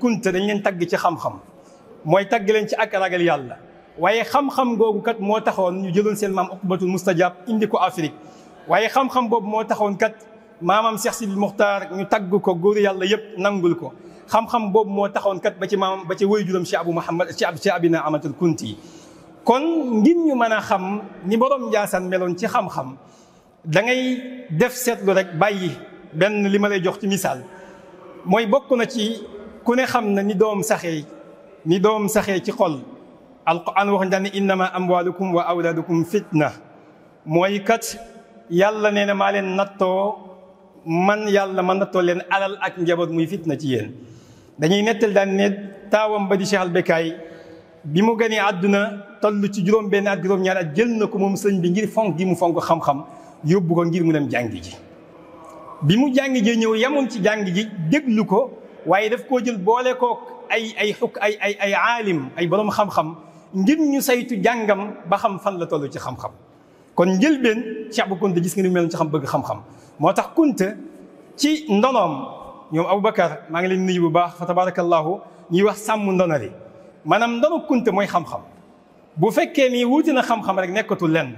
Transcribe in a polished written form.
kunta dañ leen tagg ci xam-xam mooy tagg leen ci ak ragal yàlla waaye xam-xam googu kat moo taxoon ñu jëloon seen maam Uqbatul Mustajab indi ko Afrique waaye xam-xam boobu moo taxoon kat maamam Cheikh Sidil Muxtaar ñu tagg ko góor yàlla yëpp nangul ko xam-xam boobu moo taxoon kat ba ci maamam ba ci waajuram Cheikh Abou Mouhamad Cheikh Abina Amatul Kunti kon ngir ñu mën a xam ni borom Njaasaan meloon ci xam-xam da ngay def seetlu rek bàyyi benn li ma lay jox ci misaal mooy bokk na ci ku ne xam na ni doom saxee ci xol alquran wax na ne innama amwalukum wa awlaadukum fitna mooy kat yàlla nee na maa leen nattoo man yàlla ma nattoo leen alal ak njaboot muy fitna ci yéen dañuy nettal daan ne taawam ba di Cheikh Albekaay bi mu gënee àdduna toll ci juróom benn at juróom-ñaari at jël na ko moom sëñ bi ngir fonk gi mu fonk xam-xam yóbbu ko ngir mu dem jàngi ji bi mu jàngi ji ñëw yamoon ci jàngi ji déglu ko waaye daf koo jël boole kook ay aalim ay borom xam-xam ngir ñu saytu jàngam ba xam fan la toll ci xam-xam kon njëlbeen Cheikh bu Kunta gis nga ni mel ci xam bëgg xam-xam moo tax Kunta ci ndonoom ñoom Aboubacar maa ngi leen nuyu bu baax fa tabarakallahu ñuy wax sàmm ndonali maanaam ndono Kunta mooy xam-xam bu fekkee ni wuute na xam-xam rek nekkatul lenn